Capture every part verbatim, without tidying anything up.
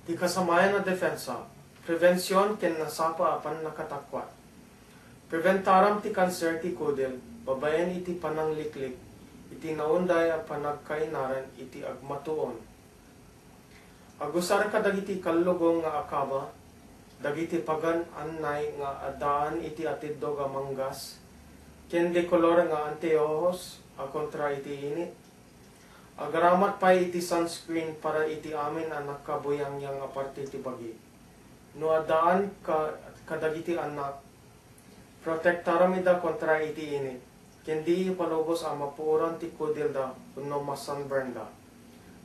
Ti kasamayan a defensa, prebension ken nasapa a pannakatakwat. Preventaram ti kanser ti kudil babaen iti panangliklik iti naunday a panagkainaran iti agmatuon. Agusar kadagiti kallugong nga akaba, dagiti pagan-annay nga addaan iti atiddog a manggas, ken de kolor nga anteojos a kontra iti init. Agaramat pay iti sunscreen para iti amin a nakabuyangyang a parte ti bagi. No addaan ka kadagiti annak, protektaram ida kontra iti init, ken di ipalubos a mapuoran ti kudilda wenno masunburnda.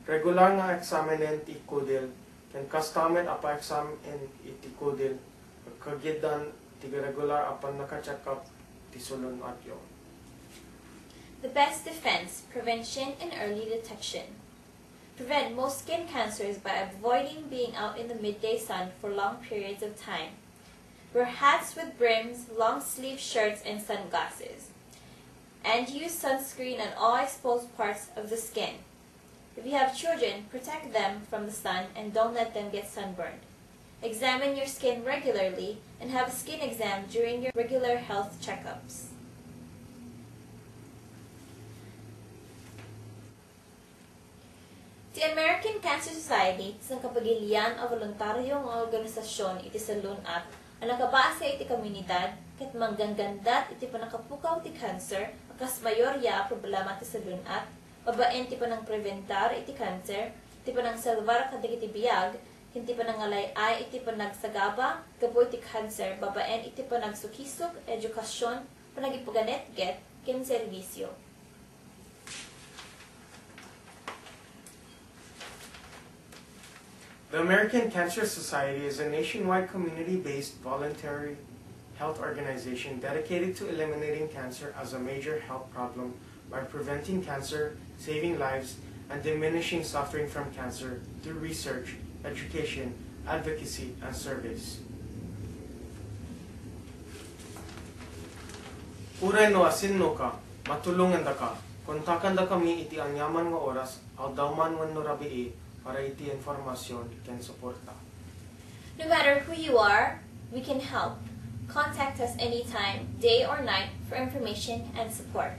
Regular nga eksaminen ti kudil, ken kasta met a paeksamin iti kudil, kagiddan ti regular a pannakacheck-up ti sulun-atyo. The best defense, prevention and early detection. Prevent most skin cancers by avoiding being out in the midday sun for long periods of time. Wear hats with brims, long sleeve shirts, and sunglasses. And use sunscreen on all exposed parts of the skin. If you have children, protect them from the sun and don't let them get sunburned. Examine your skin regularly and have a skin exam during your regular health checkups. Ti American Cancer Society ti sangkapagilian a boluntario nga organisasyon iti salun-at a nakabase iti komunidad ket mangganggandat iti pannakapukaw ti kanser a kas mayoria a problema ti salun-at babaen ti panangprebentar iti kanser, ti panangsalbar kadagiti biag, ken ti panangalay-ay iti panagsagaba gapu iti kanser babaen iti panagsukisog, edukasyon, panagipaganetget, ken serbisyo. The American Cancer Society is a nationwide community-based voluntary health organization dedicated to eliminating cancer as a major health problem by preventing cancer, saving lives, and diminishing suffering from cancer through research, education, advocacy, and service. Uray no asinnoka, matulongandaka. Kontakandakami iti aniaman nga oras, aldaw man wenno rabii, para iti impormasyon ken suporta. No matter who you are, we can help. Contact us anytime, day or night, for information and support.